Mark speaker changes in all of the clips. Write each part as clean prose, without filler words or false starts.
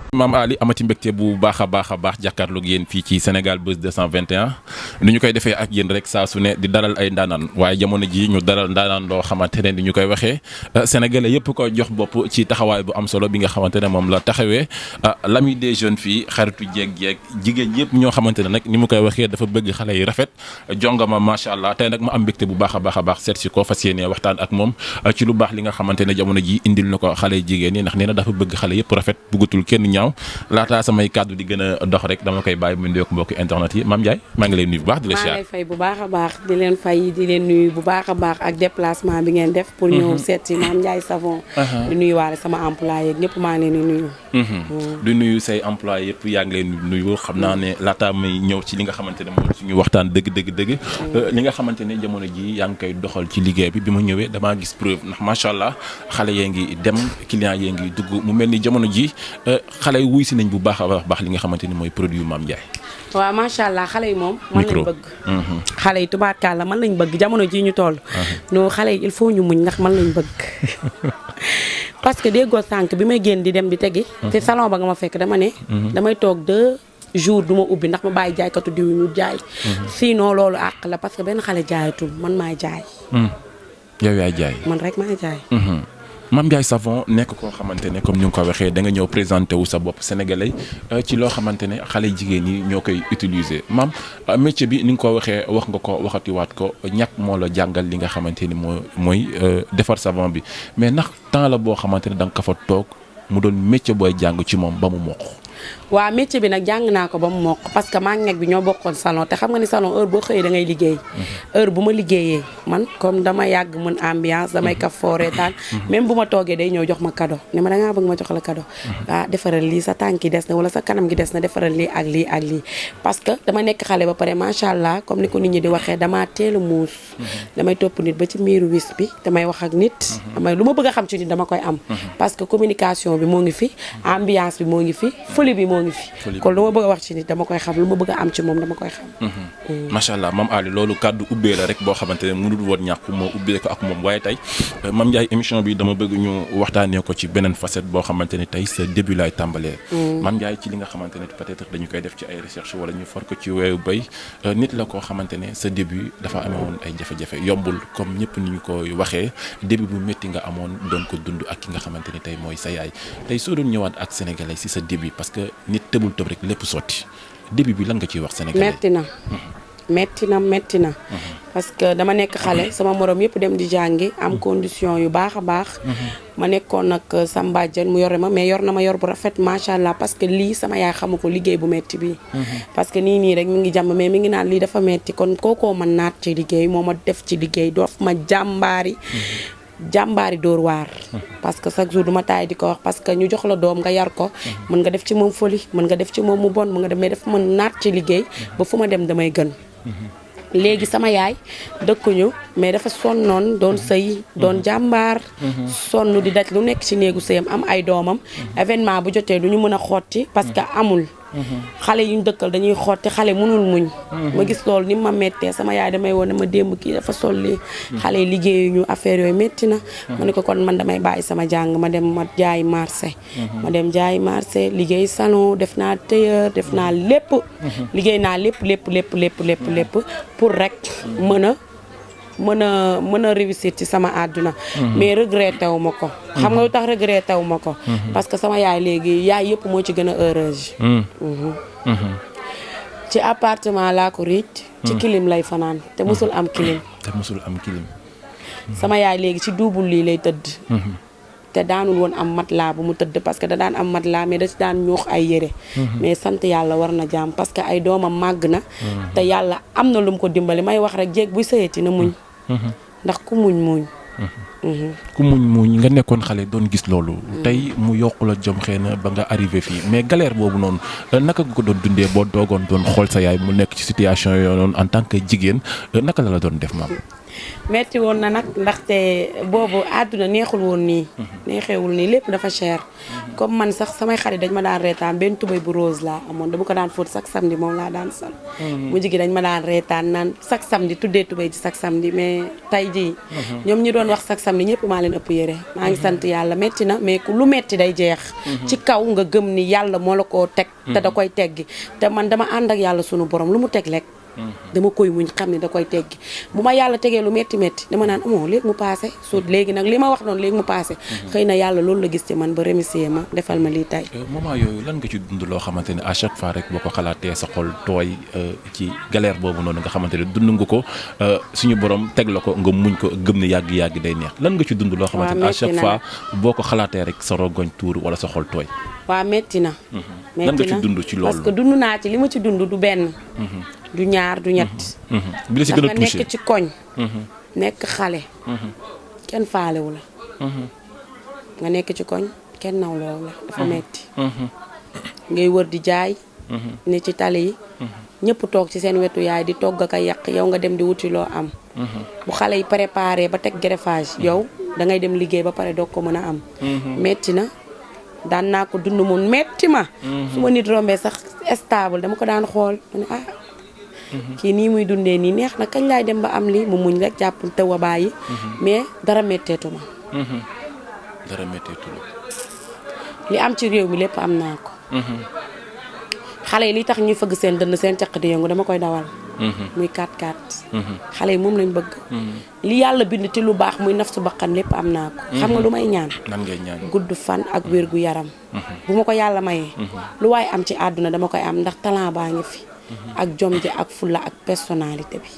Speaker 1: maam Ali amati mbégte bu baax a baax jàkkaarloog yéen fii ci Sénégal Buzz 221 ni ñu koy defee ak yéen rek saa su ne di dalal ay ndaanaan waaye jamono ji ñu dalal ndaanaan loo xamante ne ni ñu koy waxee sénégalais yëpp ko jox bopp ci taxawaay bu am solo bi nga xamante ne moom la taxawee l'ami des jeunes filles xaritu jeeg jigéen yëpp ñoo xamante ne nag ni mu koy waxee dafa bëgg xale yi rafet jongama macha allah tey nag ma am mbégte bu baax a baax seet si ko fas yéenee waxtaan ak moom ci lu baax li nga xamante ne jamono ji indil na ko xale jigéen ñi ndax nee na dafa bëgg xale yëpp rafet bëggatul kenn ñaaw laataa samay kàddu di gën a dox rek dama koy bàyyi mu nuyoog mbokki internet yi Mame Ndiaye maa ngi lay nuyu bu baax di la siyaar.
Speaker 2: maa ngi lay fay bu baax a baax di leen fay di leen nuyu bu baax a baax ak déplacement bi ngeen def pour ñëw seet si Mame Ndiaye Savon di nuyu waale sama employé ñëpp maa ngi leen di nuyu
Speaker 1: di nuyu say employé yëpp yaa ngi leen nuyu xam naa ne laataa may ñëw ci li nga xamante ne mooy suñu waxtaan dëgg li nga xamante ne jamono ji yaa ngi koy doxal ci liggéey bi ma ñëwee damaa gis preuve ndax macha allah xale yee ngi dem client yee ngi dugg mu mel ni jamono ji xale wuy si nañ bu baax a baax li nga xamante ni mooy produit Mame Ndiaye.
Speaker 2: waaw macha allah xale yi moom man lañ bëgg xale yi tubaarkàlla man lañ bëgg jamono ji ñu toll no xale yi il faut ñu muñ ndax man lañ bëgg parce que déggoo sànq bi may génn di dem di tegi te salon ba nga ma fekk dama ne damay toog 2 jours du ma ubbi ndax ma bàyyi jaaykatu diw ñu jaay sinon loolu àq la parce que benn xale jaayatul man maay jaay
Speaker 1: yow yaay jaay
Speaker 2: man rek maay jaay
Speaker 1: Mame Ndiaye Savon nekk koo xamante ne comme ni nga ko waxee da nga ñëw présenté wu sa bopp sénégalais ci loo xamante ne xale jigéen yi ñoo koy utiliser maam métier bi ni nga ko waxee wax nga ko waxatiwaat ko ñàkk moo la jàngal li nga xamante ni mooy defar savon bi mais ndax temps la boo xamante ne da nga ko fa toog mu doon métier booy jàng ci moom ba mu mokk.
Speaker 2: waaw métier bi nag jàng naa ko ba mu mokk parce que maa ngi nekk bi ñoo bokkoon salon te xam nga ni salon heure boo xëyee da ngay liggéey heure bu ma liggéeyee man comme dama yàgg mën ambiance damay kaf foo reetaan même bu ma toogee day ñëw jox ma cadeau ne ma dangaa bëgg ma jox la cadeau defaral lii sa tànk yi des na wala sa kanam gi des na defaral lii ak lii ak lii parce que dama nekk xale ba pare macha allah comme ni ko nit ñi di waxee damaa teel a muus damay topp nit ba ci miiru wis bi damay wax ak nit damay lu ma bëgg a xam ci nit dama koy am parce que communication bi moo ngi fi ambiance bi moo ngi fi bi moo ngi fi kon lu ma bëgg a wax ci nit dama koy xam lu ma bëgg a am ci moom dama koy xam
Speaker 1: macha allah Mame Ali loolu kàddu ubbee la rek boo xamante ne mënul woon ñàkk moo ubbee ko ak moom waaye tey Mame Ndiaye émission bi dama bëgg ñu waxtaanee ko ci beneen facette boo xamante ne tey sa début laay tàmbalee Mame Ndiaye ci li nga xamante ne peut-être dañu koy def ci ay recherche wala ñu for ko ci weewu bay nit la koo xamante ne sa début dafa amee woon ay jafe-jafe yombul comme ñëpp ni ñu koy waxee début bu métti nga amoon doon ko dund ak ki nga xamante ne tey mooy sa yaay tey soo doon ñëwaat ak sénégalais si sa début parce que nit tëbul tëb rek lépp sotti début bi lan nga ciy wax sénégalais
Speaker 2: metti na parce que dama nekk xale sama morom yëpp dem di jàngi am condition yu baax a baax ma nekkoon nag Samba Dieng mu yore ma mais yor na ma yor bu rafet macha allah parce que lii sama yaay xamu ko liggéey bu metti bi parce que nii rek mi ngi jàmm mais mi ngi naan lii dafa metti kon kookoo ma naat ci liggéey moo ma def ci liggéey doof ma jàmbaari dóor waar parce que chaque jour du ma taay di ko wax parce que ñu jox la doom nga yar ko mën nga def ci moom folie mën nga def ci moom mu bon mën nga def mais dafa mën naat ci liggéey ba fu ma dem damay gën léegi sama yaay dëkkuñu mais dafa sonnoon doon sëy doon jàmbaar sonn di daj lu nekk ci néegu sëyam am ay doomam événement bu jotee du ñu mën a xotti parce que amul xale yuñ dëkkal dañuy xotti xale mënul muñ ma gis loolu ni ma mettee sama yaay damay woon ne ma démb kii dafa solli xale yi liggéeyuñu affaire yooyu metti na ma ne ko kon man damay bàyyi sama jàng ma dem ma jaay marché liggéey salon def naa tailleur def naa lépp liggéey naa lépp pour rek mën a réussir ci sama àdduna mais regretté wu ma ko xam nga lu tax regretté wu ma ko parce que sama yaay léegi yaay yëpp moo ci gën a heureuse ci appartement laa ko riic ci kilim lay fanaan te musul am kilim sama yaay léegi ci duubul lii lay tëdd te daanul woon am matelas bu mu tëdd parce que da daan am matelas mais da ci daan ñuux ay yére mais sant yàlla war na jaam parce que ay doomam màgg na te yàlla am na lu mu ko dimbali may wax rek jéeg buy sëyati na muñ ndax ku muñ
Speaker 1: nga nekkoon xale doon gis loolu tey mu yokku la jom xëy na ba nga arrivé fii mais galère boobu noonu naka nga ko doon dundee boo doogoon doon xool sa yaay mu nekk ci situation yooyu noonu en tant que jigéen naka la doon def maam
Speaker 2: metti woon na nag ndaxte boobu àdduna neexul woon nii. neexewul nii lépp dafa cher. comme man sax samay xarit dañ ma daan reetaan benn tubéy bu rose laa amoon dama ko daan fóot chaque samedi moom laa daan sol. mujj gi dañ ma daan reetaan naan chaque samedi tuddee tubéy ci chaque samedi mais tey jii. ñoom ñi doon wax chaque samedi ñëpp maa leen ëpp yére. maa ngi sant yàlla metti na mais lu metti day jeex. ci kaw nga gëm ni yàlla moo la koo teg. te da koy teggi te man dama ànd ak yàlla sunu borom lu mu teg lekk. dama koy muñ xam ne da koy teggi bu ma yàlla tegee lu metti metti dama naan amoo léegi mu paase su léegi nag li ma wax noonu léegi mu paase. xëy na yàlla loolu la gis ci man ba remercier ma defal ma lii tey.
Speaker 1: moment yooyu lan nga ci dund loo xamante ne à chaque fois rek boo ko xalaatee sa xol tooy ci galère boobu noonu nga xamante ne dund nga ko suñu borom teg la ko nga muñ ko gëm ne yàgg day neex lan nga ci dund loo xamante ne à chaque fois boo ko xalaatee rek sa rongoñ tuur wala sa xol tooy.
Speaker 2: waaw metti na.
Speaker 1: lan nga ci dund ci loolu
Speaker 2: parce que dund naa ci li ma ci dund du benn. du ñaar du ñett.
Speaker 1: bi la si gën a touché
Speaker 2: nekk ci koñ. nekk xale. kenn faalewu la. nga nekk ci koñ kenn nawloowu la dafa metti ngay wër di jaay. ne ci tali yi. ñëpp toog ci seen wetu yaay di togg ak a yàq yow nga dem di wuti loo am. bu xale yi préparé ba teg greffage yow da ngay dem liggéey ba pare doog ko mën a am. metti na. daan naa ko dund mu metti ma. su ma nit rombee sax stable dama ko daan xool ma ne kii nii muy dundee nii neex na kañ laay dem ba am lii mu muñ rek jàpp taw a bàyyi. mais dara metteetu ma.
Speaker 1: dara metteetu la.
Speaker 2: li am ci réew mi lépp am naa ko. xale yi li tax ñuy fëgg seen dënn seen caq di yëngu dama koy dawal. muy 4x4. xale yi moom lañ bëgg. li yàlla bind ci lu baax muy naf su bakkan lépp am naa ko. xam nga lu may ñaan.
Speaker 1: nan ngay ñaan
Speaker 2: gudd fan ak wér gu yaram. bu ma ko yàlla mayee. lu waaye am ci àdduna dama koy am ndax talent baa ngi fi. ak jom ji ak fulla ak personnalité bi.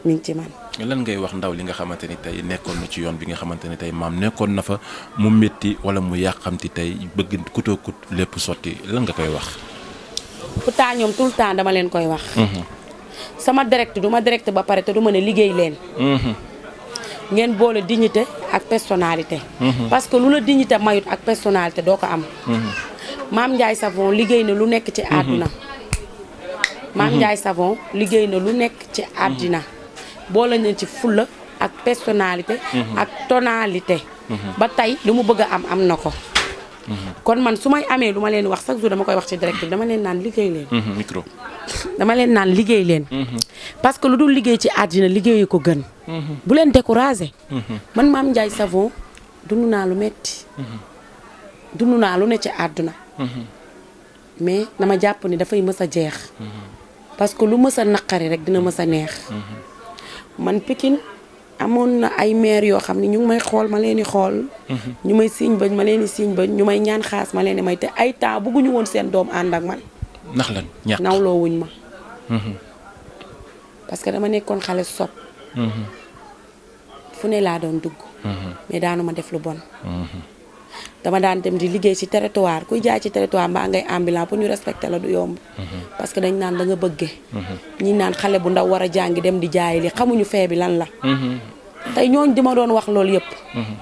Speaker 2: mi ngi ci man.
Speaker 1: lan ngay wax ndaw li nga xamante ni tey nekkoon na ci yoon bi nga xamante ni tey maam nekkoon na fa mu métti wala mu yàqamti tey bëgg kutoo kut lépp sotti lan nga koy wax.
Speaker 2: pourtant ñoom tout le temps dama leen koy wax. sama direct du ma direct ba pare te du ma ne liggéey leen. ngeen boole dignité ak personnalité. parce que lu la dignité mayut ak personnalité doo ko am. Mame Ndiaye Savon liggéey na lu nekk ci àdduna. Mame Ndiaye Savon liggéey na lu nekk ci àddina boole nañ ci fulla ak personnalité. ak tonalité. ba tey lu mu bëgg a am na ko. kon man su may amee lu ma leen wax chaque jour dama koy wax ci direct bi dama leen naan liggéey leen.
Speaker 1: micro.
Speaker 2: dama leen naan liggéey leen. parce que lu dul liggéey ci àddina liggéeyi ko gën. bu leen découragé. man Mame Ndiaye Savon dund naa lu metti dund naa lu ne ci àdduna. mais dama jàpp ni dafay mës a jeex. parce que lu mës a naqari rek dina mës a neex. man Pikine amoon na ay maire yoo xam ne ñu ngi may xool ma leen di xool. ñu may siiñ bañ ma leen di siiñ bañ ñu may ñaan xaas ma leen di may te ay temps bëgguñu woon seen doom ànd ak man.
Speaker 1: ndax lan ñàkk
Speaker 2: nawloo wuñ ma. parce que dama nekkoon xale sob fu ne laa doon dugg. mais daanu ma def lu bon. dama daan dem di liggéey ci territoire kuy jaay ci territoire mbaa ngay ambulant pour ñu respecter la du yomb. parce que dañ naan da nga bëggee. ñi naan xale bu ndaw war a jàngi dem di jaay li xamuñu fee bi lan la. tey ñooñ di ma doon wax loolu yëpp.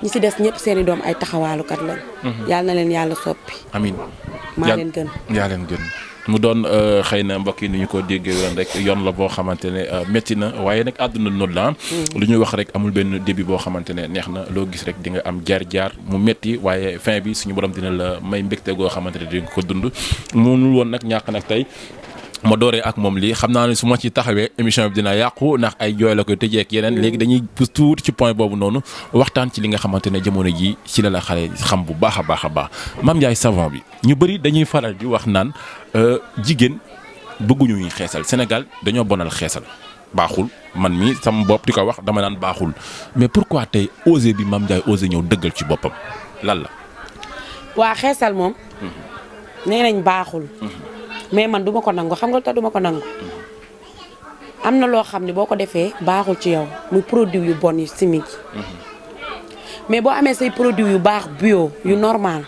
Speaker 2: ñi ci des ñëpp seeni doom ay taxawaalukat lañ. yàlla na leen yàlla soppi.
Speaker 1: amiin
Speaker 2: maa leen gën.
Speaker 1: yaa leen gën. mu doon xëy na mbokk yi ni ñu ko déggee woon rek yoon la boo xamante ne métti na waaye nag àdduna noonu la lu ñuy wax rek amul benn début boo xamante ne neex na loo gis rek di nga am jaar-jaar mu métti waaye fin bi suñu borom dina la may mbégte goo xamante ne di nga ko dund munul woon nag ñàkk nag tey ma dooree ak moom lii xam naa ne su ma ci taxawee émission bi dina yàqu ndax ay jooy la koy tëjee ak yeneen léegi dañuy pousse tuuti ci point boobu noonu waxtaan ci li nga xamante ne jamono ji ci la xale xam bu baax a baax a baax Mame Ndiaye Savon bi ñu bëri dañuy faral di wax naan jigéen bëgguñu ñuy xeesal Sénégal dañoo bonal xeesal baaxul man mi sama bopp di ko wax dama naan baaxul mais pourquoi tey osé bi Mame Ndiaye osé ñëw dëggal ci boppam lan la.
Speaker 2: waa xeesal moom. nee nañ baaxul. mais man duma ko nangu xam nga tax duma ko nangu am na loo xam ne boo ko defee baaxul ci yow muy produit yu bon yu chimique mais boo amee say produit yu baax bio yu normal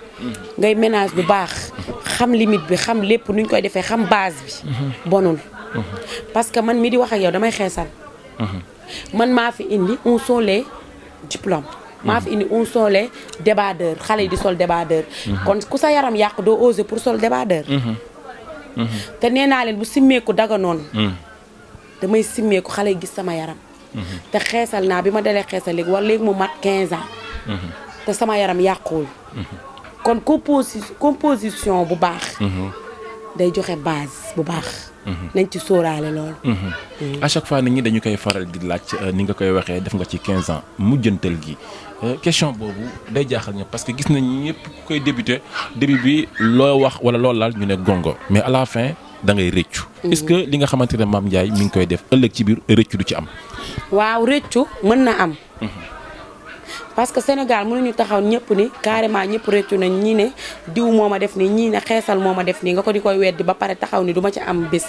Speaker 2: ngay ménage bu baax xam limite bi xam lépp nuñ koy defee xam base bi bonul parce que man mi di wax ak yow damay xeesal man maa fi indi un sont les diplômes maa fi indi un sont les débardeur xale yi di sol débardeur kon ku sa yaram yàq doo oser pour sol débardeur te nee naa leen bu simmeeku daga noonu damay simmeeku xale yi gis sama yaram te xeesal naa bi ma dalee xeesal léegi war léegi mu mat 15 ans te sama yaram yàquwul kon composition bu baax day joxe base bu baax nañ ci sóoraale loolu
Speaker 1: à chaque fois nit ñi dañu koy faral di laaj ni nga koy waxee def nga ci 15 ans mujjantal gi question boobu day jaaxal ñëpp parce que gis nañ ñëpp ku koy débuté début bi loo wax wala loo laal ñu ne gongo mais à la fin da ngay rëccu est-ce que li nga xamante ne Mame Ndiaye mi ngi koy def ëllëg ci biir rëccu du ci am
Speaker 2: waaw rëccu mën na am parce que Sénégal mënuñu taxaw ñëpp ni carrément ñëpp rëccu nañ ñii ne diw moo ma def nii ñii ne xeesal moo ma def nii nga ko di koy weddi ba pare taxaw ni du ma ci am bés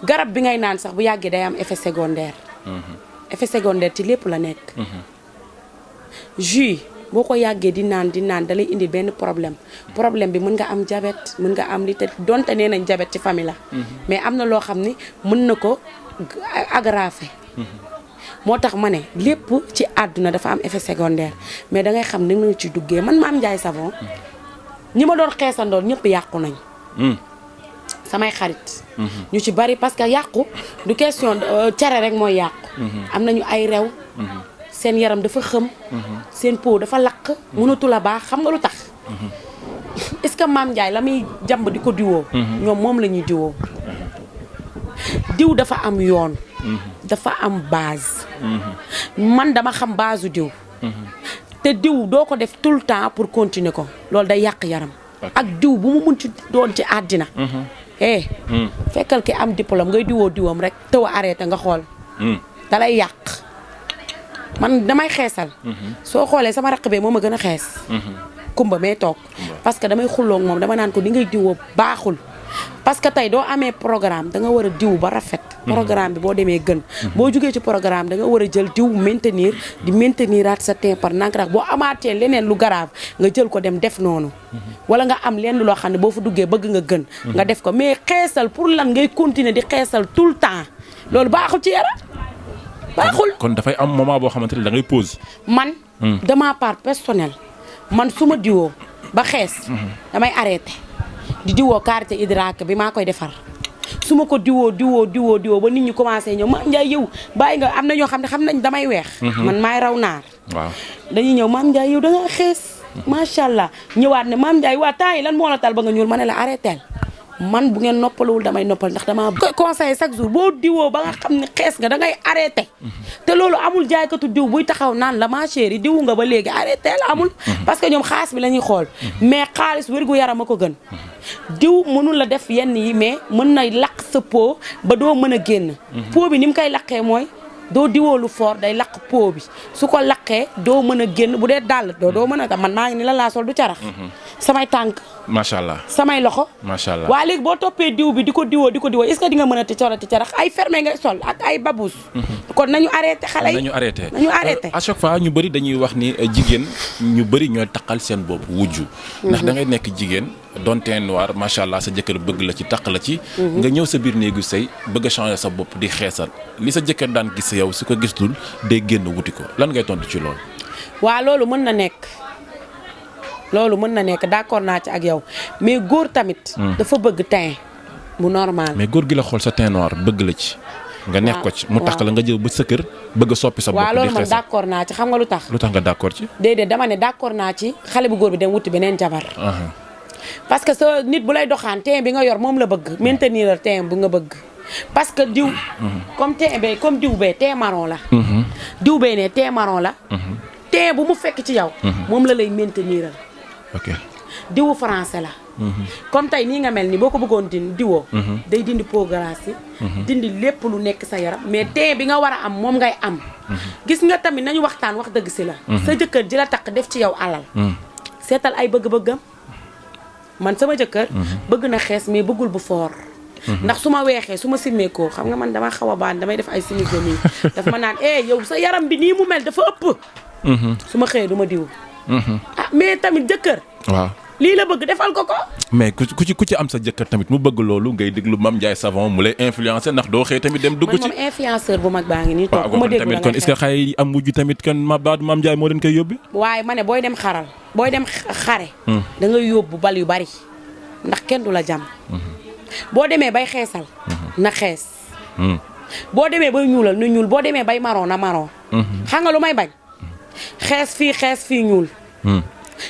Speaker 2: garab bi ngay naan sax bu yàggee day am effet secondaire effet secondaire ci lépp la nekk jus boo ko yàggee di naan dalay indi benn problème bi mën nga am diabète mën nga am li te donte nee nañ diabète ci famille la mais am na loo xam ni mën na ko aggraver moo tax ma ne lépp ci àdduna dafa am effet secondaire mais dangay xam ni nga ci duggee man Mame Ndiaye Savon ñi ma doon xeesandoon ñëpp yàqu nañ samay xarit ñu ci bari parce que yàqu du question cere rek mooy yàqu am nañu ay rew seen yaram dafa xëm seen peau dafa lakk mënatul a baax xam nga lu tax est-ce que Mame Ndiaye la muy jàmb di ko diwoo ñoom moom la ñuy diwoo diw dafa am yoon dafa am base man dama xam base diw te diw doo ko def tout le temps pour continuer ko loolu day yàq yaram ak diw bu mu mun ci doon ci àddina fekkal ki am diplôme ngay diwoo diwam rek tëw a arrêté nga xool da lay yàq man damay xeesal soo xoolee sama raq bee moom a gën a xees kumba may toog parce que damay xulloog moom dama naan ko di ngay diwoo baaxul parce que tey doo amee programme da nga war a diw ba rafet programme bi boo demee gën boo jugee ci programme da nga war a jël diw mainteniraat sa teint par nank boo amaatee leneen lu grave nga jël ko dem def noonu wala nga am lenn loo xam ne boo fa duggee bëgg nga gën nga def ko mais xeesal pour lan ngay continuer di xeesal tout le temps loolu baaxul ci yaram baaxul
Speaker 1: kon dafay am moment boo xamante ne da ngay pause
Speaker 2: man de ma part personnelle man su ma diwoo ba xees damay arrêté di diwoo karité hydraque bi maa koy defar su ma ko diwoo ba nit ñi commencé ñëw Mame Ndiaye yow bàyyi nga am na ñoo xam ne xam nañ damay weex man maay raw naar
Speaker 1: waaw
Speaker 2: dañuy ñëw Mame Ndiaye yow da nga xees macha allah ñëwaat ne Mame Ndiaye waa temps yi lan moo la tal ba nga ñuul ma ne la arrêté man bu ngeen noppalawul damay noppal ndax damaa koy conseillé chaque jour boo diwoo ba nga xam ne xees nga da ngay arrêté te loolu amul jaaykatu diw buy taxaw naan la ma chérie diwu nga ba léegi arrêté la amul parce que ñoom xaalis bi la ñuy xool mais xaalis wérgu yaram a ko gën diw mënul la def yenn yi mais mën na lakk sa peau ba doo mën a génn peau bi ni mu koy laqee mooy doo diwoo lu fort day lakk peau bi su ko laqee doo mën a génn bu dee dàll doo mën a tam man maa ngi ni la laa sol du carax samay tànk
Speaker 1: macha allah
Speaker 2: samay loxo
Speaker 1: macha allah
Speaker 2: waa léegi boo toppee diw bi di ko diwoo est-ce que di nga mën a ti corati carax ay fermé ngay sol ak ay babous kon nañu arrêté xale yi nañu arrêté
Speaker 1: à chaque fois ñu bëri dañuy wax ni jigéen ñu bëri ñooy taqal seen bopp wujju ndax da ngay nekk jigéen doon teint noir macha allah sa jëkkër bëgg la ci taq la ci nga ñëw sa biir néegu sëy bëgg a changer sa bopp di xeesal li sa jëkkër daan gis yow su ko gisul day génn wuti ko lan ngay tontu ci loolu
Speaker 2: waa loolu mën na nekk d'accord naa ci ak yow mais góor tamit dafa bëgg teint bu normal
Speaker 1: mais góor gi la xool sa teint noir bëgg la ci nga nekk ko ci mu tax la nga jël ba sa kër bëgg a soppi sa bopp
Speaker 2: waaw loolu man d'accord naa ci xam nga lu tax nga
Speaker 1: d'accord ci
Speaker 2: déedéet dama ne d'accord naa ci xale bu góor bi dem wuti beneen jabar parce que sa nit bu lay doxaan teint bi nga yor moom la bëgg maintenir teint bu nga bëgg parce que diw comme diw bee teint marron la diw bee ne teint marron la teint bu mu fekk ci yow moom la lay maintenir
Speaker 1: ok
Speaker 2: diwu français la comme tey nii nga mel ni boo ko bëggoon diwoo day dindi peau grasse yi dindi lépp lu nekk sa yaram mais teint bi nga war a am moom ngay am gis nga tamit nañu waxtaan wax dëgg si la sa jëkkër ji la takk def ci yow alal seetal ay bëgg-bëggam man sama jëkkër bëgg na xees mais bëggul bu foor ndax su ma weexee su ma simmeekoo xam nga man dama xaw a baan damay def ay simiko nii daf ma naan yow sa yaram bi nii mu mel dafa ëpp su ma xëyee du ma diw mais tamit jëkkër
Speaker 1: waaw
Speaker 2: lii la bëgg defal ko
Speaker 1: mais ku ci am sa jëkkër tamit mu bëgg loolu ngay déglu Mame Ndiaye Savon mu lay influencer ndax doo xëy tamit dem dugg ci
Speaker 2: man moom influenceur bu mag baa ngi nii toog ku ma déglu
Speaker 1: tamit kon est-ce que xale yi am mujj tamit kan Mame Ndiaye moo leen koy yóbbi
Speaker 2: waaye ma ne booy dem xare da ngay yóbbu bal yu bari ndax kenn du la jam boo demee bay xeesal na xees boo demee bay ñuulal nu ñuul boo demee bay marron na marron. xam nga lu may bañ. xees fii ñuul.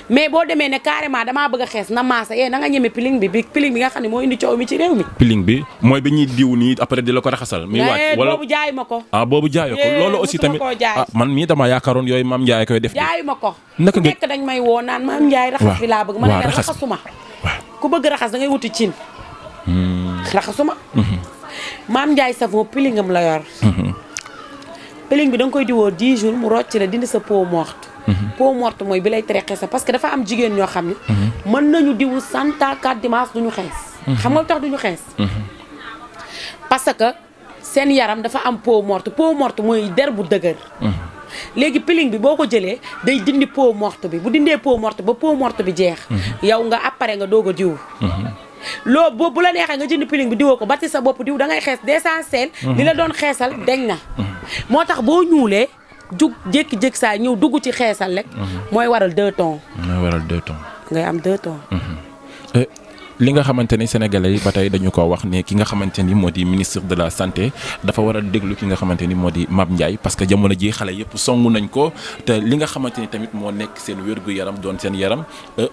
Speaker 2: mais boo demee ne carrément damaa bëgg a xees na maasa na nga ñeme piling bi piling bi nga xam ne moo indi coow mi ci réew mi.
Speaker 1: piling bi mooy bi ñuy diw nii après di la ko raxasal. muy wàcc wala
Speaker 2: boobu jaayu ma ko.
Speaker 1: boobu jaayoo ko loolu aussi tamit man mii dama yaakaaroon yooyu Mame Ndiaye koy def.
Speaker 2: jaayu ma ko.
Speaker 1: naka nga
Speaker 2: nekk dañ may woo naan Mame Ndiaye raxas bi laa bëgg. ma ne leen raxasuma. ku bëgg raxas da ngay wuti cin. raxasuma. Mame Ndiaye savon pilingam la yor. piling bi da nga koy diwoo 10 jours mu rocc la dindi sa peau morte. peau morte mooy bi lay tere xees parce que dafa am jigéen ñoo xam ne. mën nañu diwu 104 dimanche duñu xees. xam nga lu tax duñu xees. parce que seen yaram dafa am peau morte mooy der bu dëgër. léegi piling bi boo ko jëlee day dindi peau morte bi bu dindee peau morte ba peau morte bi jeex. yow nga après nga doog a diw. loo boobu bu la neexee nga jënd piling bi diwoo ko ba ci sa bopp diw da ngay xees d'essentiel. li la doon xeesal deñ na. moo tax boo ñuulee jug jékki-jékki saa ñëw dugg ci xeesal rek. mooy waral 2 tons.
Speaker 1: mooy waral 2 tons.
Speaker 2: ngay am 2 tons.
Speaker 1: li nga xamante ni sénégalais yi ba tey dañu ko wax ne ki nga xamante ni moo di ministre de la santé dafa war a déglu ki nga xamante ni moo di Mame Ndiaye parce que jamono ji xale yëpp songu nañ ko te li nga xamante ni tamit moo nekk seen wér-gu-yaram doon seen yaram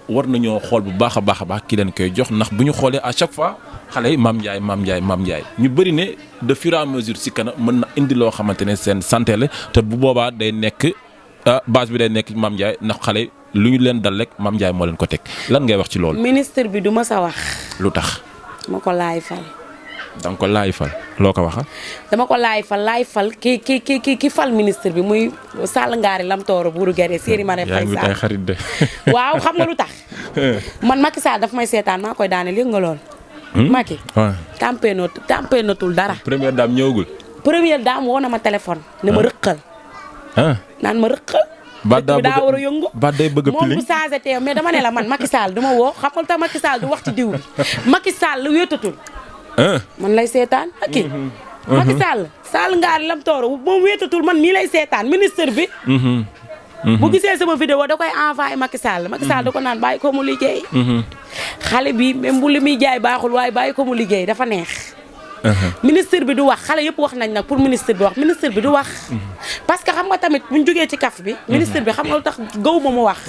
Speaker 1: war nañoo xool bu baax a baax ki leen koy jox ndax bu ñu xoolee à chaque fois xale yi Mame Ndiaye ñu bëri ne de fur et à mesure si kanam mën na indi loo xamante ne seen santé la te bu boobaa day nekk base bi day nekk Mame Ndiaye ndax xale lu ñu leen dal rek Mame Ndiaye moo leen ko teg lan ngay wax ci loolu.
Speaker 2: ministre bi du ma sa wax.
Speaker 1: lu tax.
Speaker 2: ma ko laay fal.
Speaker 1: danga ko laay fal loo ko waxa
Speaker 2: dama ko laay fal ki fal ministre bi muy Sall Ngaari Lam Tooro buuru gere Séri Marème Faye Sall.
Speaker 1: yaa ngi ay xarit de.
Speaker 2: waaw xam nga lu tax. man Macky Sall daf may seetaan maa koy daane yëg nga lool. Macky. waaw tampé natul dara.
Speaker 1: première dame ñëwagul.
Speaker 2: première dame woo na ma téléphone. ne ma rëqal. naan ma rëqal.
Speaker 1: ba daa
Speaker 2: war a yëngu
Speaker 1: ba day bëgg a piling
Speaker 2: moom bu changé teew mais dama ne la man Macky Sall du ma woo xam nga tax Macky Sall du wax ci diw bi Macky Sall wéetatul. man lay seetaan Macky. Macky Sall Ngaari Lam Tooro moom wéetatul man mii lay seetaan ministre bi. bu gisee sama vidéo da koy envoyé Macky Sall da ko naan bàyyi ko mu liggéey. xale bi même bu li muy jaay baaxul waaye bàyyi ko mu liggéey dafa neex. ministre bi du wax xale yëpp wax nañ nag pour ministre bi wax ministre bi du wax. parce que xam nga tamit buñ jógee ci kaf bi. ministre bi xam nga lu tax gaw ma mu wax.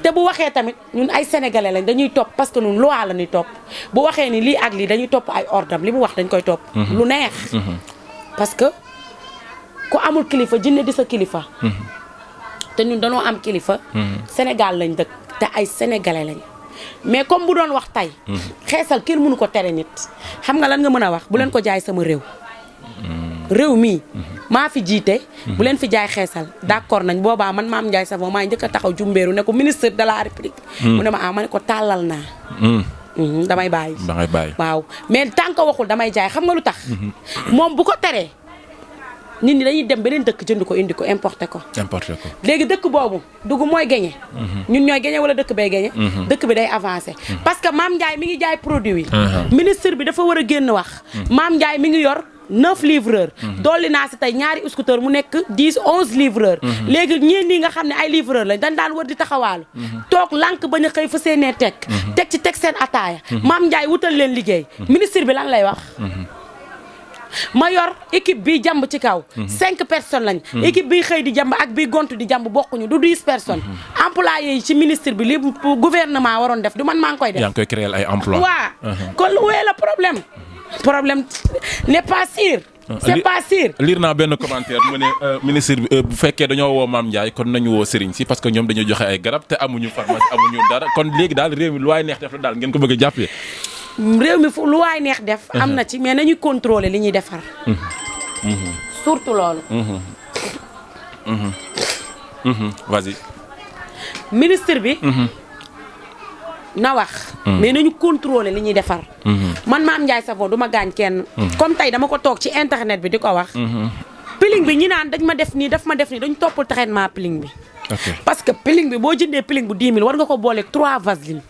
Speaker 2: te bu waxee tamit ñun ay sénégalais lañ dañuy topp parce que ñun loi la ñuy topp bu waxee ni lii ak lii dañuy topp ay ordre li mu wax dañ koy topp. lu neex. parce que ku amul kilifa jinne di sa kilifa. te ñun dañoo am kilifa. Sénégal lañ dëkk te ay sénégalais lañ. mais comme bu doon wax tey. xeesal kenn mënu ko tere nit. xam nga lan nga mën a wax bu leen ko jaay sama réew. réew mii maa fi jiite. bu leen fi jaay xeesal d'accord nañ boobaa man Mame Ndiaye Savon maa njëkk a taxaw jumbeeru ne ko ministre de la république. mu ne ma ma ne ko tàllal naa. damay bàyyi. waaw mais tant que waxul damay jaay xam nga lu tax. moom bu ko teree. nit ñi dañuy dem beneen dëkk jënd ko indi ko importé ko. léegi dëkk boobu dugg mooy gagné. ñun ñooy gagné wala dëkk bay gagné. dëkk bi day avancé. parce que Mame Ndiaye mi ngi jaay produit yi. ministre bi dafa war a génn wax. Mame Ndiaye mi ngi yor 9 livreurs. dolli naa si tey ñaari scooter mu nekk 10 11 livreurs. léegi ñeen ñi nga xam ne ay livreurs lañ dañ daan war di taxawaalu. toog lànk bañ a xëy fa seenee teg ci seen ataaya. Mame Ndiaye wutal leen liggéey. ministre bi lan lay wax. ma yor équipe bi jàmb ci kaw 5 personnes lañ équipe bi xëy di jàmb ak bi gontu di jàmb bokkuñu du 10 personnes employés yi ci ministre bi li gouvernement waroon def du man maa ngi koy def.
Speaker 1: yaa ngi koy créer ay emploi.
Speaker 2: waaw kon où est le problème n'est pas sûr. c'est pas sûr.
Speaker 1: lire naa benn commentaire mu ne ministre bi bu fekkee dañoo woo Mame Ndiaye kon nañu woo Serigne si parce que ñoom dañoo joxe ay garab te amuñu pharmacie amuñu dara kon léegi daal réew mi lu waay neex def la daal ngeen ko bëgg a jàppee.
Speaker 2: réew mi fu lu waay neex def. am na ci mais nañuy contrôler li ñuy defar. surtout loolu.
Speaker 1: vas-y.
Speaker 2: ministre bi. na wax. mais nañu contrôler li ñuy defar. man Mame Ndiaye Savon du ma gaañ kenn. comme tey dama ko toog ci internet bi di ko wax. piling bi ñi naan dañ ma def nii dañu toppul traitement piling bi. parce que piling bi boo jëndee piling bu 10 000 war nga ko booleeg 3 vaseline.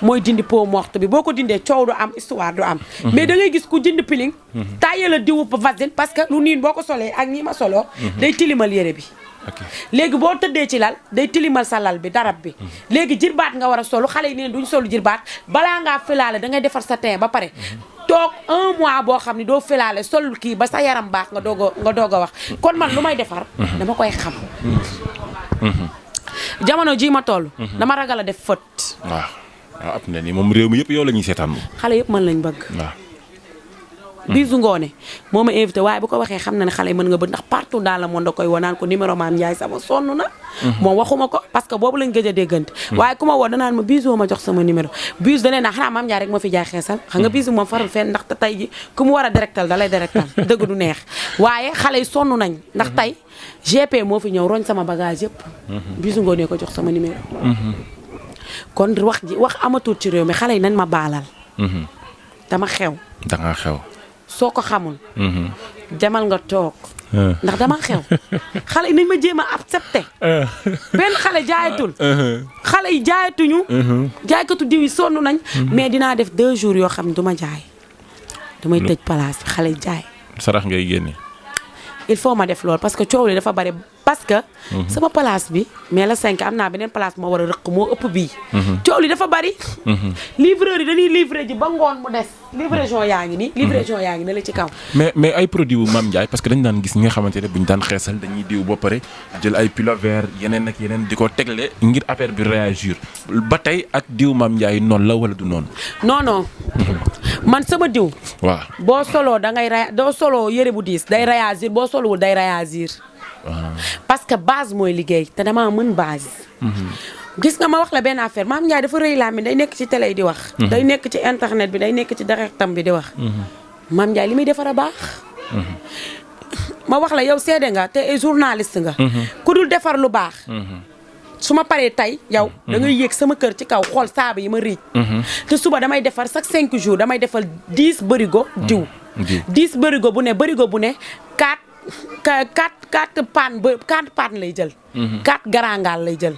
Speaker 2: mooy dindi peau morte bi boo ko dindee coow du am histoire du am. mais da ngay gis ku jënd piling. taayee la diwu vaseline parce que lu niin boo ko solee ak ñi ma soloo. day tilimal yére bi. léegi boo tëddee ci lal day tilimal sa lal bi darab bi. léegi jirbaat nga war a solu xale yi neen duñ solu jirbaat balaa ngaa filaale da ngay defar sa teint ba pare. toog 1 mois boo xam ne doo filaale sol kii ba sa yaram baax nga doog a wax kon man lu may defar dama koy xam jamono ji ma toll dama ragal a def fët
Speaker 1: waaw ab na ni moom réew mi yëpp yow la ñuy seetaan
Speaker 2: xale yëpp mën lañ bëgg
Speaker 1: waaw
Speaker 2: Bijou Ngoné moo ma invité waaye bu ko waxee xam na ne xale yi mën nga bëgg ndax partout dans le monde da koy woo naan ko numéro Mame Ndiaye sama sonn na moom waxuma ko parce que boobu lañ gëj a déggante waaye ku ma woo danaan ma Bijou ma jox sama numéro Bijou danee naa xanaa Mame Ndiaye rek moo fi jaay xeesal xam nga Bijou moom farul fenn ndax tey ji ku mu war a directal da lay directal dëgg du neex waaye xale yi sonn nañ ndax tey GP moo fi ñëw roñ sama bagage yëpp Bijou Ngoné ko jox sama numéro kon wax amatul ci réew mi xale yi nañ ma baalal dama xew
Speaker 1: danga xew
Speaker 2: soo ko xamul demal nga toog ndax dama xew xale yi nañ ma jéem a accepté benn xale jaayatul xale yi jaayatuñu jaaykatu diw yi sonn nañ mais dinaa def 2 jours yoo xam ne du ma jaay damay tëj place bi xale yi jaay
Speaker 1: sarax ngay génne
Speaker 2: il faut ma def loolu parce que coow li dafa bari parce que sama place bi mais la 5 am naa beneen place moo war a rëq moo ëpp bii coow li dafa bari livreur yi dañuy livré ji ba ngoon mu des livraison yaa ngi nii livraison yaa ngi ne la ci kaw
Speaker 1: mais ay produit wu Mame Ndiaye parce que dañ daan gis ñi nga xamante ne bu ñu daan xeesal dañuy diw ba pare jël ay pullover yeneen ak yeneen di ko tegle ngir affaire bi réagir ba tey ak diw Mame Ndiaye noonu la wala du noonu
Speaker 2: non man sama diw
Speaker 1: waaw
Speaker 2: boo soloo da ngay doo soloo yëre bu diis day réagir boo solowul day réagir parce que base mooy liggéey te damaa mën base gis nga ma wax la benn affaire Mame Ndiaye dafa rëy laa mi day nekk ci télé yi di wax day nekk ci internet bi day nekk ci directam bi di wax Mame Ndiaye li muy defar a baax ma wax la yow seede nga te journaliste nga ku dul defar lu baax su ma paree tey yow da ngay yéeg sama kër ci kaw xool saaba yi ma riij te suba damay defar chaque 5 jours damay defal 10 bërigo diw 10 bërigo bu ne 4 paan lay jël 4 garangaal lay jël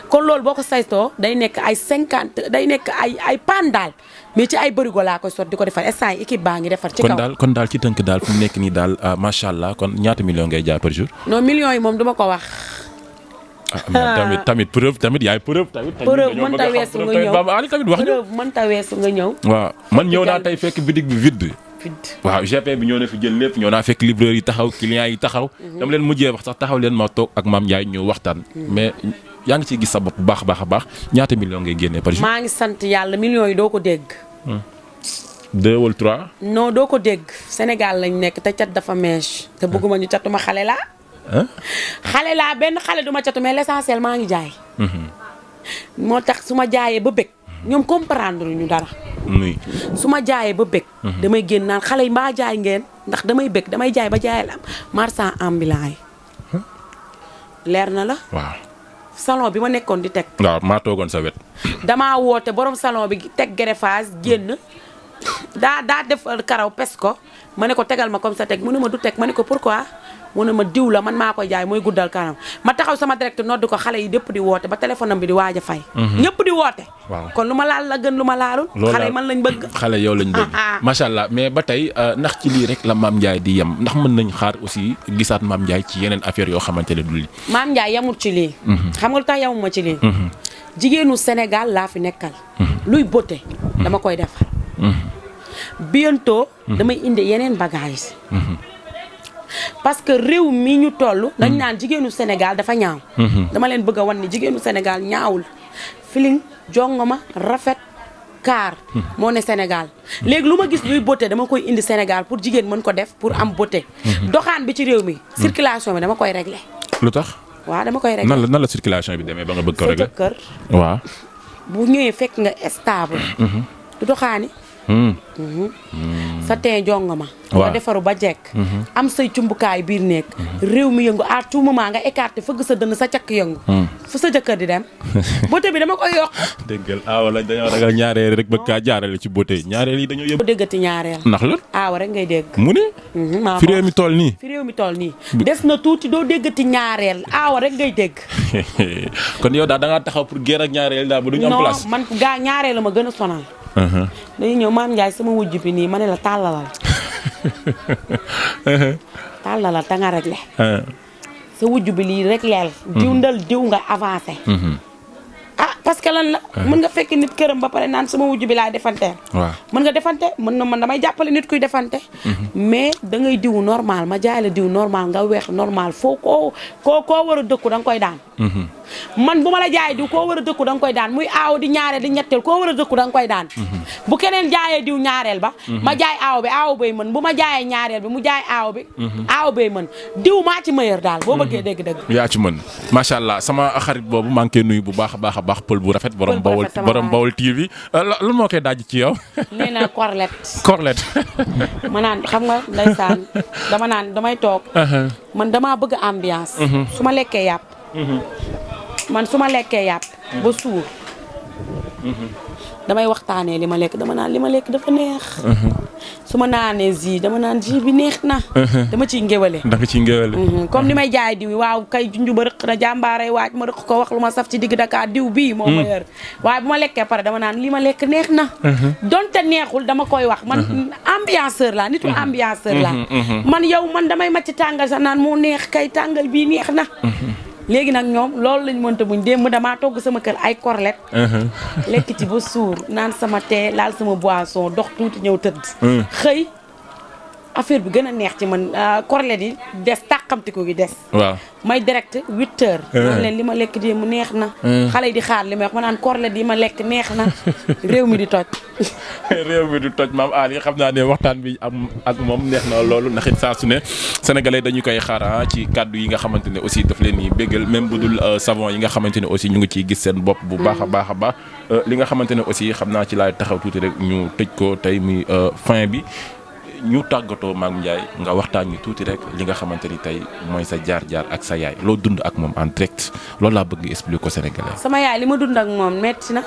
Speaker 2: kon loolu boo ko saytoo day nekk ay 50 day nekk ay paan daal mais ci ay bërigo laa koy sot di ko defar instant yi équipe baa ngi defar ci kaw
Speaker 1: kon daal ci tënk daal fu mu nekk nii daal macha allah kon ñaata million ngay jaay par jour
Speaker 2: non millions yi moom duma ko wax
Speaker 1: tamit preuve tamit yaay preuve tamit
Speaker 2: preuve mënta weesu nga ñëw
Speaker 1: tamit wax
Speaker 2: preuve mënta weesu nga ñëw
Speaker 1: waaw man ñëw naa tey fekk bitig bi vide waaw GP bi ñoo na fi jël lépp ñoo naa fekk livreur yi taxaw clients yi taxaw dama leen mujjee wax sax taxaw leen ma toog ak Mame Ndiaye ñu waxtaan mais yaa ngi ciy gis sa bopp bu baax a baax ñaata million ngay génnee par jour
Speaker 2: maa ngi sant yàlla millions yi doo ko dégg
Speaker 1: 2 wala 3
Speaker 2: non doo ko dégg Sénégal lañ nekk te cat dafa mèche te bëgguma ñu catuma xale laa xale laa benn xale duma catu mais l'essentiel maa ngi jaay moo tax su ma jaayee ba bëgg ñoom comprendre ñu dara su ma jaayee ba bëgg damay génn naan xale yi mbaa jaay ngeen ndax damay bëgg damay jaay ba jaayal am marchand ambulant yi leer na la
Speaker 1: waaw
Speaker 2: salon bi ma nekkoon di teg
Speaker 1: waaw maa toogoon sa wet
Speaker 2: damaa woote borom salon bi teg greffage génn daa def karaw pes ko ma ne ko tegal ma comme ça teg mu ne ma du teg ma ne ko pourquoi mu ne ma diw la man maa koy jaay mooy guddal kanam ma taxaw sama direct nodd ko xale yi dépp di woote ba téléphone am bi di waaj a fay ñëpp di woote
Speaker 1: waaw
Speaker 2: kon lu ma laal la gën lu ma laalul xale yi man lañ bëgg
Speaker 1: xale yow lañ bëgg macha allah mais ba tey ndax ci lii rek la Mame Ndiaye di yem ndax mën nañ xaar aussi gisaat Mame Ndiaye ci yeneen affaire yoo xamante ne du lii
Speaker 2: Mame Ndiaye yamul ci lii xam nga lu tax yamuma ci lii jigéenu Sénégal laa fi nekkal luy beauté dama koy defar bientôt damay indi yeneen bagage parce que réew mi ñu toll dañ naan jigéenu Sénégal dafa ñaaw dama leen bëgg a wan ni jigéenu Sénégal ñaawul feeling jongoma rafet kaar moo ne Sénégal léegi lu ma gis luy beauté dama koy indi Sénégal pour jigéen mën ko def pour am beauté doxaan bi ci réew mi circulation bi dama koy régler
Speaker 1: lu tax
Speaker 2: waaw dama koy régler
Speaker 1: nan la circulation bi demee ba nga bëgg ko régler
Speaker 2: sa kër
Speaker 1: waaw
Speaker 2: bu ñëwee fekk nga stable du doxaani sa teen jongoma nga defaru ba jekk am say cumbukaay biir nekk réew mi yëngu à tout moment nga écarté fëgg sa dënn sa cakk yëngu fu sa jëkkër di dem beauté bi dama koy yokk
Speaker 1: déggal aawa lañ dañoo ragal ñaareel rek bëgg kaa jaarale ci beauté ñaareel yi dañoo yëpp
Speaker 2: doo déggati ñaareel
Speaker 1: ndax la
Speaker 2: aawa rek ngay dégg
Speaker 1: mu ne fi réew mi toll nii
Speaker 2: fi réew mi toll nii des na tuuti doo déggati ñaareel aawa rek ngay dégg
Speaker 1: kon yow daal da ngaa taxaw pour guerre ak ñaareel daal ba duñu am place
Speaker 2: non man gaa ñaareel la ma gën a sonal dañuy ñëw Mame Ndiaye sama wujj bi nii ma ne la tàllalal tàllalal ta nga réglé sa wujj bi lii rek leel diw ndal diw nga avancé ah parce que lan la mën nga fekk nit këram ba pare naan sama wujj bi laay defanteel
Speaker 1: waaw
Speaker 2: mën nga defante mën na man damay jàppale nit kuy defante mais da ngay diw normal ma jaay la diw normal nga weex normal foo koo war a dëkku da nga koy daan man bu ma la jaayee diw koo war a dëkku da nga koy daan muy aaw di ñaareel di ñetteel koo war a dëkku da nga koy daan bu keneen jaayee diw ñaareel ba ma jaay aaw bay mën bu ma jaayee ñaareel bi mu jaay aaw bay mën diw maa ci meilleur daal boo bëggee dégg-dëgg
Speaker 1: yaa ci mën macha allah sama xarit boobu maa ngi koy nuyu bu baax a baax pël bu rafet borom Bawol TV lan moo koy daaj ci yow
Speaker 2: nee na corlette ma naan xam nga ndeysaan damay toog man damaa bëgg ambiance su ma lekkee yàpp ba suur damay waxtaanee li ma lekk dama naan li ma lekk dafa neex su ma naanee jus dama naan jus bi neex na dama ciy ngéwale comme ni may jaay diw waaw kay junju ba rëq na jàmbaaray waaj ma rëq ko wax lu ma saf ci digg Dakar diw bii moo ma yër waaye bu ma lekkee pare dama naan li ma lekk neex na donte neexul dama koy wax man ambianceur la nitu ambianceur la man damay macc tàngal sax naan moo neex kay tàngal bii neex na léegi nag ñoom loolu lañ mënta muñ démb damaa togg sama kër ay corlette lekk ci ba suur naan sama thé laal sama boisson dox tuuti ñëw tëdd xëy affaire bi gën a neex ci man corlette yi des tàqamtiku gi des
Speaker 1: waaw
Speaker 2: may direct 8 heures naan leen li ma lekk démb neex na xale yi di xaar li may wax ma naan corlette yi ma lekk neex na réew mi di toj
Speaker 1: maam Ali xam naa ne waxtaan bi am ak moom neex na loolu ndax it saa su ne sénégalais dañu koy xaar ci kàddu yi nga xamante ne aussi daf leen ni béggal même bu dul savon yi nga xamante ne aussi ñu ngi ciy gis seen bopp bu baax a baax a baax li nga xamante ne aussi xam naa ci laay taxaw tuuti rek ñu tëj ko tey muy fin bi ñu tàggatoo Mame Ndiaye nga waxtaan ñu tuuti rek li nga xamante ni tey mooy sa jaar-jaar ak sa yaay loo dund ak moom en direct loolu laa bëgg nga expliquer ko sénégalais.
Speaker 2: sama yaay li ma dund ak moom metti na.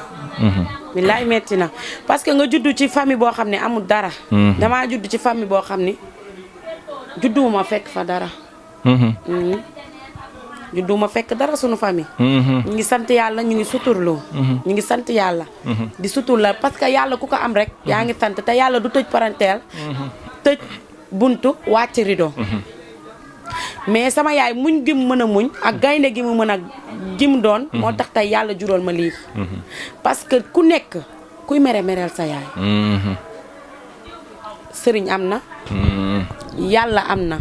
Speaker 2: billaay metti na parce que nga juddu ci famille boo xam ne amul dara. damaa judd ci famille boo xam ni judduwuma fekk fa dara. judduma fekk dara sunu famille. ñu ngi sant yàlla ñu ngi suturloo. ñu ngi sant yàlla. di sutur la parce que yàlla ku ko am rek. yaa ngi sant te yàlla du tëj parenteel. tëj buntu wàcc rido. mais sama yaay muñ gi mu mën a muñ ak gaynde gi mu mën a gi mu doon. moo tax tey yàlla jural ma lii. parce que ku nekk kuy mereel sa yaay. sëriñ am na. yàlla am na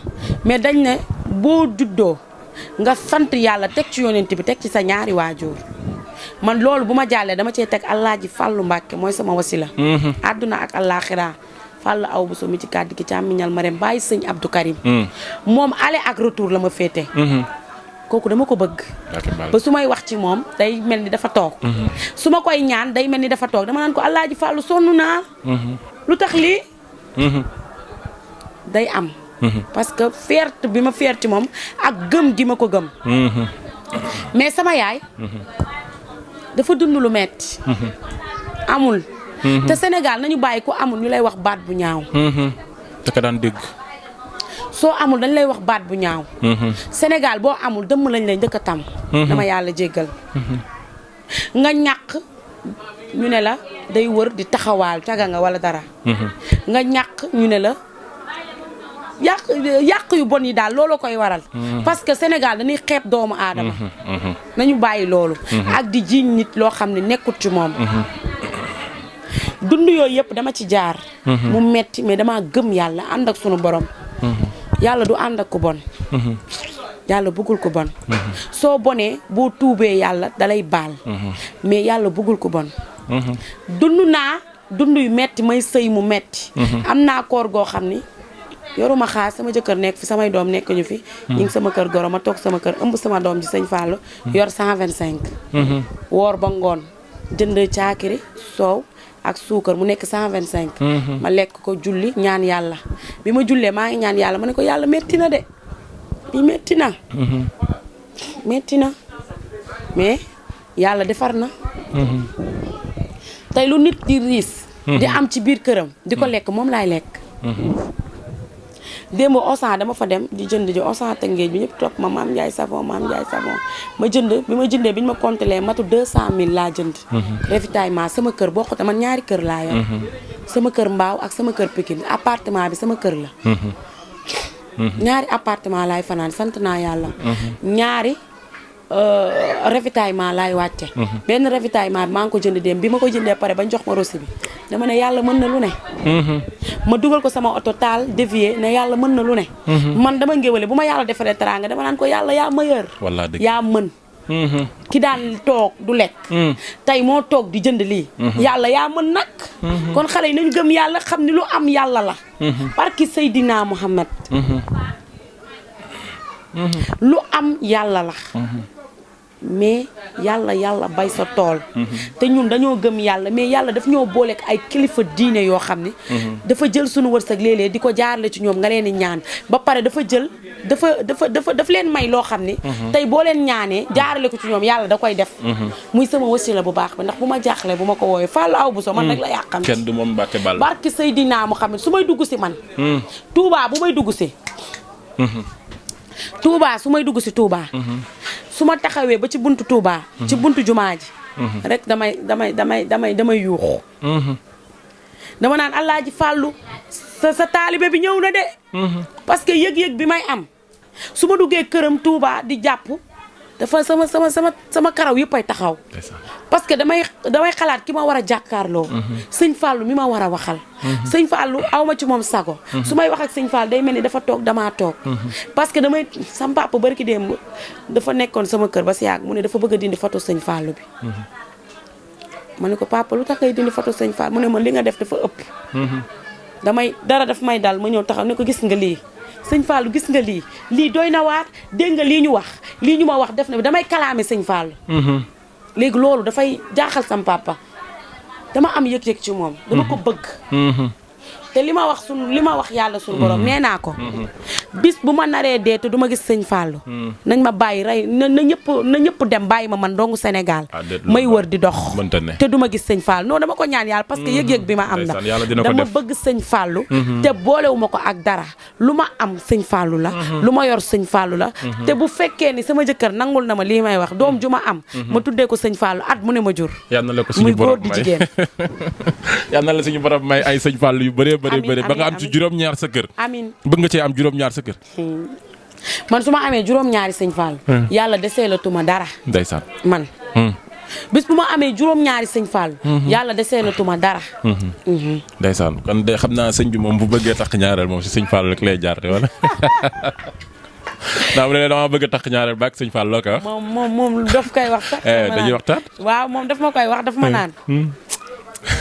Speaker 2: mais dañ ne boo juddoo. nga sant yàlla teg ci yonent bi teg ci sa ñaari waajur man loolu bu ma jàllee dama cee teg Alaaji Fàllu Mbàkke mooy sama wasila àdduna ak àllaaxira Fàllu aw bu so mi ci kàddu gi càmmiñal ma rem bàyyi sëñ Abdou Karim moom aller ak retour la ma féete kooku dama ko bëgg ba su may wax ci moom day mel ni dafa toog su ma koy ñaan day mel ni dafa toog dama naan ko Alaaji Fàllu sonn naa lu tax lii day am parce que fierté bi ma fier ci moom ak gëm gi ma ko gëm mais sama yaay dafa dund lu metti amul te Sénégal nañu bàyyi ku amul ñu lay wax baat bu ñaaw
Speaker 1: te ka daan dégg
Speaker 2: soo amul dañ lay wax baat bu ñaaw Sénégal boo amul dëmm lañ lay njëkk a tam dama yàlla jéggal nga ñàkk ñu ne la day wër di taxawaal caga nga wala dara nga ñàkk ñu ne la yàq yu bon yi daal looloo koy waral parce que Sénégal dañuy xeeb doomu aadama nañu bàyyi loolu ak di jiiñ nit loo xam ne nekkut ci moom dund yooyu yëpp dama ci jaar mu metti mais dama gëm yàlla ànd ak sunu borom yàlla du ànd ak ku bon yàlla bëggul ku bon soo bonee boo tuubee yàlla dalay baal mais yàlla bëggul ku bon dund naa dund yu metti may sëy mu metti am naa koor goo xam ni yoruma xaar sama jëkkër nekk fi samay doom nekk ñu fi ñu ngi sama kër goro ma toog sama kër ëmb sama doom ji sëñ Fallou yor 125 woor ba ngoon jënd caakiri soow ak suukar mu nekk 125 ma lekk ko julli ñaan yàlla bi ma jullee maa ngi ñaan yàlla ma ne ko yàlla metti na de bi metti na metti na mais yàlla defar na tey lu nit di riis di am ci biir këram di ko lekk moom laay lekk démb Auchan dama fa dem di jënd ji Auchan Tëngéej bi ñëpp topp ma Mame Ndiaye savon Mame Ndiaye savon ma jënd bi ma jëndee bi ñu ma compter matu 200000 laa jënd ravitaillement sama kër boo xoolee man ñaari kër laa yor sama kër Mbaaw ak sama kër Pikine appartement bi sama kër la ñaari appartement laay fanaan sant naa yàlla ñaari ravitaillement laay wàcce. benn ravitaillement bi maa ngi ko jënd dem bi ma ko jëndee pare bañ jox ma rosi bi dama ne yàlla mën na lu ne. ma dugal ko sama oto taal dévier ne yàlla mën na lu ne. man dama ngéwale bu ma yàlla defaree teraanga dama naan ko yàlla yaa meilleur.
Speaker 1: wallaahi dëgg
Speaker 2: yaa mën. ki daan toog du lekk. tey moo toog di jënd lii. yàlla yaa mën nag. kon xale yi nañ gëm yàlla xam ni lu am yàlla la. barki Seydina Muhammad. lu am yàlla la. mais yàlla bay sa tool. te ñun dañoo gëm yàlla mais yàlla daf ñoo booleek ay kilifa diine yoo xam ne. dafa jël sunu wërsëg léeg-léeg di ko jaarale ci ñoom nga leen di ñaan ba pare dafa leen may loo xam ne. tey boo leen ñaanee jaarale ko ci ñoom yàlla da koy def. muy sama wasila bu baax ba ndax bu ma jaaxlee bu ma ko woowee Fallou Awa Bousso man rek la yàqam.
Speaker 1: kenn du moom Mbacke Balla.
Speaker 2: barki Seydina Muhammad su may dugg si man. Touba bu may dugg si. Touba su may dugg si Touba. su ma taxawee ba ci buntu Touba. ci buntu jumaa ji. rek damay yuuxu. dama naan Alaaji Fàllu sa taalibe bi ñëw na de. parce que yëg-yëg bi may am su ma duggee këram Touba di jàpp dafa sama karaw yëpp ay taxaw. parce que damay xalaat ki ma war a jàkkaarloo. sëñ Fallou mi ma war a waxal. sëñ Fallou aw ma ci moom sago. su may wax ak sëñ Fallou day mel ni dafa toog damaa toog. parce que sama papa barki démb dafa nekkoon sama kër ba si yàgg mu ne dafa bëgg a dindi photo sëñ Fallou bi. ma ne ko papa lu tax ngay dindi photo sëñ Fallou mu ne ma li nga def dafa ëpp. dara daf may dal ma ñëw taxaw ne ko gis nga lii. sëñ Fallou gis nga lii doy na waar dégg nga lii ñu wax lii ñu ma wax def na damay kalaame sëñ Fallou. léegi loolu dafay jaaxal sam papa dama am yëg-yëg ci moom. dama ko bëgg. te li ma wax yàlla suñu borom nee naa ko. bis bu ma naree dee te du ma gis sëñ Fallou. nañ ma bàyyi rey na ñëpp dem bàyyi ma man dongu Sénégal. may wër di dox. te du ma gis sëñ Fallou non dama ko ñaan yàlla parce que yëg-yëg bi ma am na. dama bëgg sëñ Fallou. te boolewu ma ko ak dara lu ma am sëñ Fallou la. lu ma yor sëñ Fallou la. te bu fekkee ni sama jëkkër nangul na ma lii may wax doom ju ma am. ma tuddee ko sëñ Fallou at mu ne ma jur.
Speaker 1: yal na la ko suñu borom may
Speaker 2: muy góor di jigéen.
Speaker 1: yal na la suñu borom may ay sëñ Fallou yu bëree bëri ba nga am ci juróom-ñaar sa kër.
Speaker 2: amiin
Speaker 1: bëgg nga cee am juróom-ñaar sa kër.
Speaker 2: man su ma amee juróom-ñaari sëñ Fallou. yàlla desee la tuma dara.
Speaker 1: ndeysaan
Speaker 2: man. bis bu ma amee juróom-ñaari sëñ Fallou. yàlla desee la tuma dara.
Speaker 1: ndeysaan kon de xam naa sëñ bi moom bu bëggee takk ñaareel moom si sëñ Fallou rek lay jaar wala. naa mu ne dama bëgg a takk ñaareel ba ak sëñ Fallou loo koy wax.
Speaker 2: moom daf koy wax sax.
Speaker 1: dañuy waxtaan.
Speaker 2: waaw moom daf ma koy wax daf ma naan.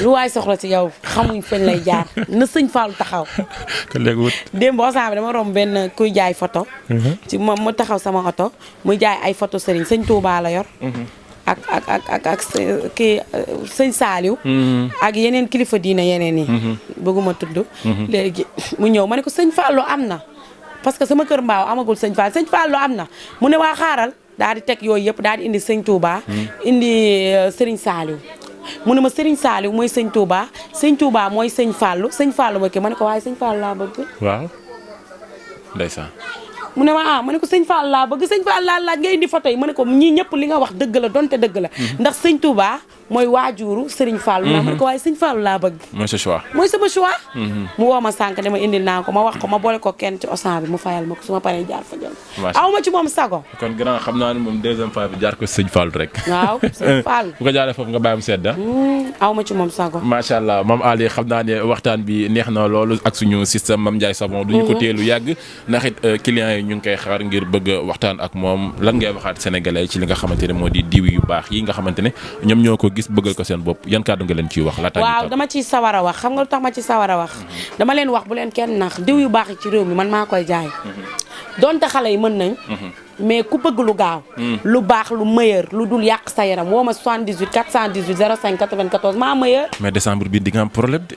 Speaker 2: lu waay soxla ci yow xamuñ fen lay jaar na sëñ Fallou taxaw.
Speaker 1: kon léegi wut.
Speaker 2: démb osaan bi dama romb benn kuy jaay photo. ci moom mu taxaw sama oto muy jaay ay photo sëñ Touba la yor. ak kii sëñ Saliou. ak yeneen kilifa diina yeneen yi. bëgguma tudd. léegi mu ñëw ma ne ko sëñ Fallou am na. parce que sama kër mbaaw amagul sëñ Fallou am na mu ne waa xaaral daal di teg yooyu yëpp daal di indi sëñ Touba. indi Serigne Saliou. mu ne ma Serigne Saliou mooy sëñ Touba mooy sëñ Fallou mooy kii ma ne ko waaye sëñ Fallou laa bëgg.
Speaker 1: waaw ndeysaan.
Speaker 2: mu ne ma ma ne ko sëñ Fallou laa bëgg sëñ Fallou laa laaj nga indi photo yi ma ne ko ñii ñëpp li nga wax dëgg la donte dëgg la. ndax sëñ Touba mooy waajuru Serigne Fallou. ma ne ko waaye sëñ Fallou laa bëgg.
Speaker 1: mooy sa choix.
Speaker 2: mooy sama choix. mu woo ma sànq dama indil naa ko ma wax ko ma boole ko kenn ci osan bi mu fayal ma ko su ma paree jaar fa jël. aw ma ci moom sago.
Speaker 1: kon grand xam naa ne moom deuxième fois bi jaar ko sëñ Fallou rek.
Speaker 2: waaw sëñ Fallou.
Speaker 1: bu ko jaaree foofu nga bàyyi mu sedd.
Speaker 2: aw ma ci moom sago.
Speaker 1: macha allah Mame Ali xam naa ne waxtaan bi neex na loolu ak suñu système Mame Ndiaye Savon. duñu ko teelu yàgg ndax it clients yi ñu ngi koy xaar ngir bëgg waxtaan ak moom lan ngay waxaat sénégalais ci li nga xamante ne moo di diw yu baax yi nga xamante ne ñoom ñoo ko gis bëggal ko seen bopp yan kàddu nga leen ciy wax.
Speaker 2: waaw dama ciy sawar a wax xam nga lu tax ma ci sawar a wax. dama leen wax bu leen kenn nax diw yu baax yi ci réew mi man maa koy jaay. donte xale yi mën nañ. mais ku bëgg lu gaaw. lu baax lu meilleur lu dul yàq sa yaram woo ma 78 418 05 94 maa meilleur.
Speaker 1: mais décembre bi di nga am problème de.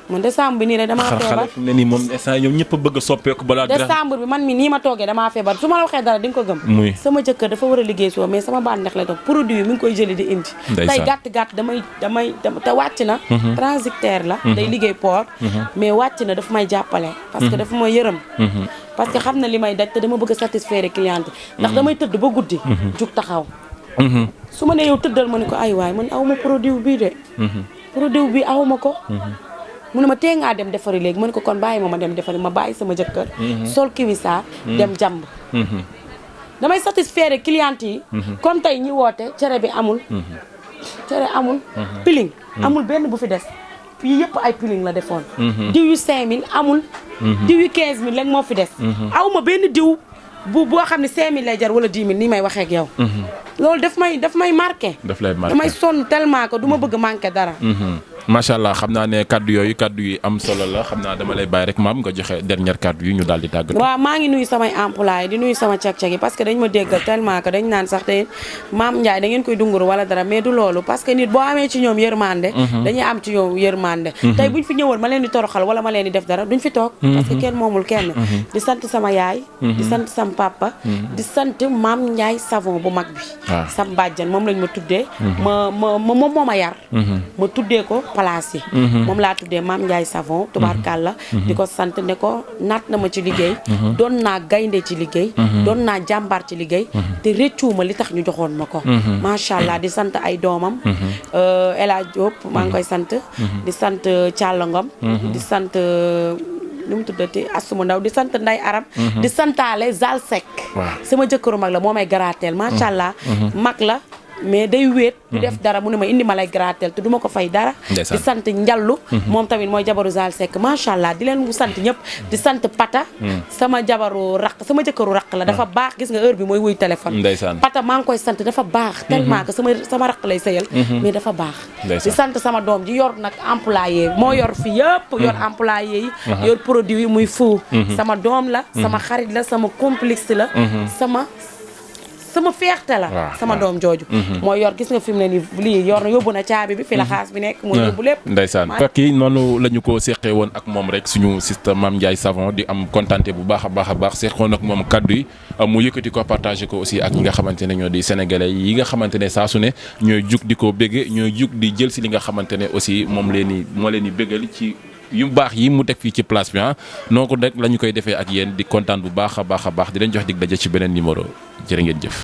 Speaker 2: man décembre bi nii rek damaa feebar
Speaker 1: xale fi mu ne nii moom instant ñoom ñëpp a bëgg a soppeeku balaa.
Speaker 2: décembre bi man mi nii ma toogee damaa feebar su ma la waxee dara di nga ko gëm.
Speaker 1: muy
Speaker 2: sama jëkkër dafa war a liggéey soo mais sama bànneex lay toog produit yi mi ngi koy jëli di indi. tey gàtt damay te wàcc na. transitaire la. day liggéey port. mais wàcc na daf may jàppale. parce que dafa ma yërëm. parce que xam na li may daj te dama bëgg a satisfaire client ndax damay tëdd ba guddi. jug taxaw. su ma nee yow tëddal ma ne ko ay waay man aw ma produit bii de. produit bi aw ma ko. mu ne ma tee ngaa dem defari léegi ma ne ko kon bàyyi ma dem defari ma bàyyi sama jëkkër. sol kiwisaar dem jàmb. damay satisfaire client yi. comme tey ñi woote cere bi amul. cere amul. piling amul benn bu fi des. fii yëpp ay piling la defoon. diw yu 5000 amul. diw yu 15000 rek moo fi des. awma benn diw boo xam ne 5000 lay jar wala 10 000 nii may waxee ak yow. loolu daf may marqué.
Speaker 1: daf lay marqué
Speaker 2: damay sonn tellement que du ma bëgg manqué dara.
Speaker 1: macha allah xam naa ne kaddu yooyu kaddu yi am solo la xam naa dama lay bàyyi rek maam nga joxe dernière kaddu yi ñu daal di tàggatoo.
Speaker 2: waaw maa ngi nuyu samay employé di nuyu sama cag-cag yi parce que dañ ma déggal tellement que dañ naan sax te maam Ndiaye da ngeen koy dunguru wala dara mais du loolu parce que nit boo amee ci ñoom yërmande. dañuy am ci ñoom yërmande. tey buñ fi ñëwoon ma leen di toroxal wala ma leen di def dara duñ fi toog. parce que kenn moomul kenn. di sant sama yaay. di sant sama papa. di sant maam Ndiaye savon bu mag bi. sam bàjjan moom lañ ma tuddee. moom moo ma yar. ma tuddee ko place yi. moom laa tuddee maam Ndiaye savon tubaarkàlla di ko sant ne ko naat na ma ci liggéey doon naa gaynde ci liggéey doon naa jàmbaar ci liggéey te rëccuuma li tax ñu joxoon ma ko macha allah di sant ay doomam El Hadj Diop maa ngi koy sant di sant Thialla Ngom di sant nu mu tuddati Asuma Ndaw di sant Nday Arab di santaale Zal Seck sama jëkkëru mag la moo may garaateel macha allah mag la mais day wéet du def dara mu ne ma indi ma lay gratel te du ma ko fay dara di sant njallu moom tamit mooy jabaru Zal Seck macha allah di leen sant ñëpp di sant Pata sama jabaru raq sama jëkkëru raq la dafa baax gis nga heure bi mooy wuy téléphone Pata maa ngi koy sant dafa baax tellement que sama raq lay sëyal mais dafa baax di sant sama doom ji yor nag employé moo yor fi yëpp yor employé yi yor produit yi muy fu sama doom la sama xarit la sama complice la sama feexte la sama doom jooju moo yor gis nga fi mu ne ni lii yor na yóbbu na caabi bi fi la xaas bi nekk moo yóbbu lépp
Speaker 1: ndeysaan kii noonu la ñu ko seqee woon ak moom rek suñu système Mame Ndiaye Savon di am kontaante bu baax a baax seqoon ak moom kaddu yi mu yëkkati ko partagé ko aussi ak ñi nga xamante ne ñoo di sénégalais yi nga xamante ne saa su ne ñooy jug di ko bégge ñooy jug di jël si li nga xamante ne aussi moo leen di béggal ci yu baax yi mu teg fii ci place bi noo ko rek la ñu koy defee ak yéen di kontaan bu baax a baax di leen jox dig daje ci beneen numéro jërë ngeen jëf.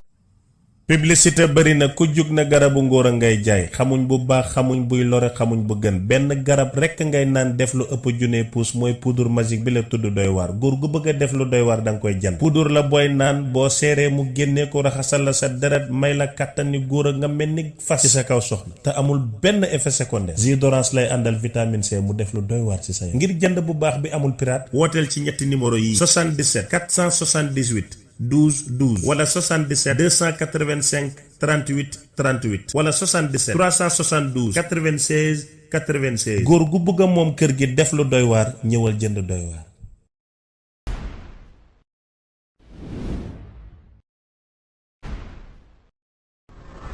Speaker 3: publicité bari na ku jug na garabu ngóor a ngay jaay xamuñ bu baax xamuñ buy lore xamuñ bu gën benn garab rekk ngay naan def lu ëpp junne puus mooy poudre magique bi la tudd doy waar góor gu bëgg a def lu doy waar danga koy jënd poudre la booy naan boo seeree mu génnee ko raxasal la sa deret may la kàttani góor a nga mel ni fas ci sa kaw soxna te amul benn effet secondaire jus d'orange lay àndal vitamine C mu def lu doy waar ci sa ngir jënd bu baax bi amul pirate wooteel ci ñetti numéro yi 77 478 12 12 wala 77 285 38 38 wala 77 372 96 96 góor gu bëgg a moom kër gi def lu doy waar ñëwal jënd doy waar.